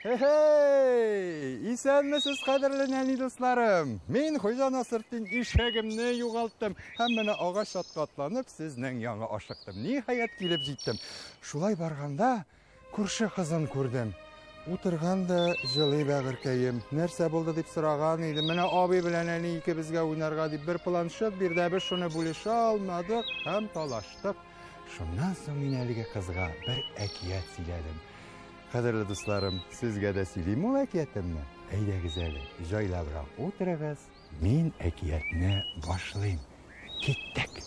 Хе-хей! Исәнмесез, кадерле нәни дусларым! Мин Хуҗа Насретдин ишәгемне югалттым һәм менә агач атка атланып сезнең янга ашыктым. Ниһаять килеп җиттем. Шулай барганда күрше кызын күрдем. Утырган да җылый бәгырькәем. Нәрсә булды дип сораган идем. Менә абый белән әни икебезгә уйнарга дип бер планшет бирде, ә без шуны бүлешә алмадык һәм талаштык. Шуннан соң мин әлеге кызга бер әкият сөйләдем. Кадерле дусларым, сезгә дә сөйлим ул әкиятемне. Әйдәгез әле, җайлабрак утырыгыз, мин әкиятне башлыйм. Киттек!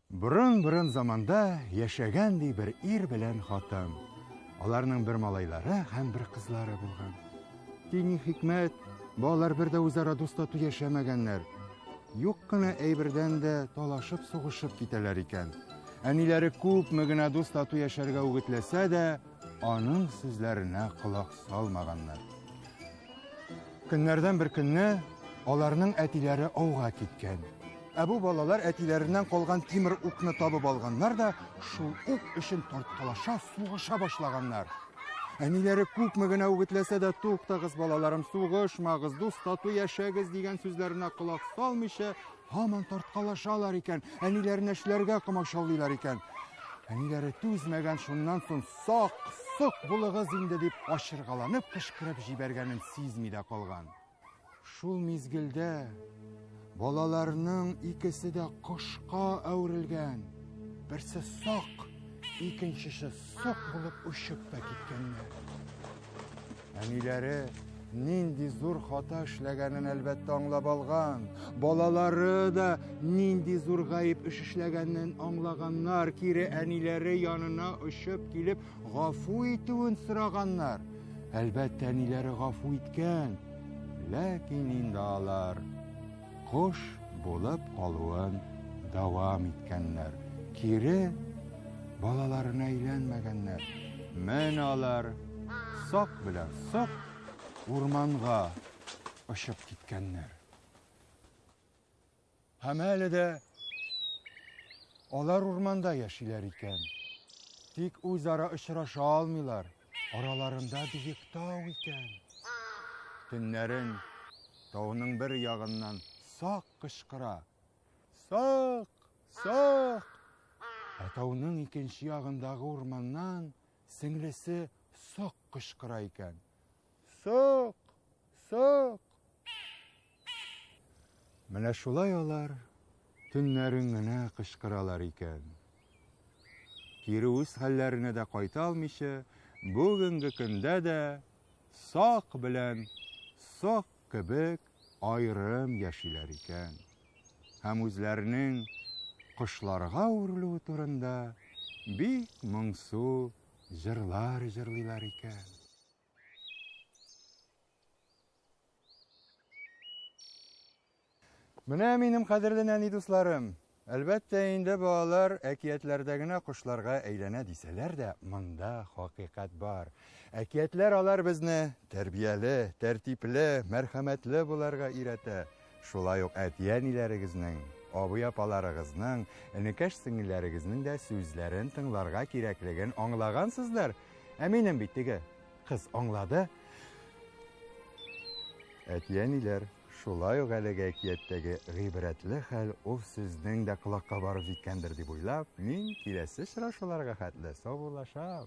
Борын-борын заманда яшәгән ди бер ир белән хатын. Аларның бер малайлары һәм бер кызлары булган. Тик ни хикмәт, балалар бер дә үзара дус-тату яшәмәгәннәр. Юк кына әйбердән дә талашып-сугышып китәләр икән. Әниләре күпме генә дус-тату яшәргә үгетләсә дә, аның сүзләренә колак салмаганнар. Көннәрдән бер көнне аларның әтиләре ауга киткән. Ә бу балалар әтиләреннән калган тимер укны табып алганнар да, шул ук өчен тарткалаша, сугыша башлаганнар. Әниләре күпме генә үгетләсә дә, туктагыз, балаларым, сугышмагыз, дус тату яшәгез дигән сүзләренә колак салмыйча, һаман тарткалашалар икән, әниләренә эшләргә комачаулыйлар икән. Әниләре түзмәгән, шуннан соң сак, сок булыгыз инде дип ачыргаланып кычкырып җибәргәнен сизми дә калган. Шул мизгелдә балаларның икесе дә кошка әверелгән. Берсе сак, икенчесе сок булып очып та киткәннәр. Әниләре нинди зур хата эшләгәнен әлбәттә аңлап алган. Балалары да нинди зур гаеп эш эшләгәнен аңлаганнар, кире әниләре янына очып килеп гафу итүен сораганнар. Әлбәттә, әниләре гафу иткән, ләкин инде алар кош булып калуын дәвам иткәннәр. Кире балаларына әйләнмәгәннәр. Менә алар сак белән сок урманга очып киткәннәр. Һәм әле дә алар урманда яшиләр икән. Тик үзара очраша алмыйлар. Араларында биек тау икән. Төннәрен тауның бер ягыннан сак кычкыра. Сак! Сак! Ә тауның икенче ягындагы урманнан сеңлесе сок кычкыра икән. Сок! Сок! Менә шулай алар төннәрен генә кычкыралар икән. Кире үз хәлләренә дә кайта алмыйча, бүгенге көндә дә Сак белән Сок кебек аерым яшиләр икән. Һәм үзләренең кошларга үрелүе турында бик моңсу җырлар җырлыйлар икән. Менә минем кадерле нәни дусларым. Әлбәттә инде балалар әкиятләрдә генә кошларга әйләнә дисәләр дә, монда хакыйкать бар. Әкиятләр алар безне тәрбияле, тәртипле, мәрхәмәтле буларга өйрәтә. Шулай ук әти-әниләрегезнең, абый-апаларыгызның, энекәш-сеңелләрегезнең дә сүзләрен тыңларга кирәклеген аңлагансыздыр. Ә минем бит теге кыз аңлады. Әти-әниләр, шулай ук әлеге әкияттәге гыйбрәтле хәл ул сезнең дә колакка барып җиткәндер дип уйлап, мин киләсе очрашуларга хәтле саубуллашам.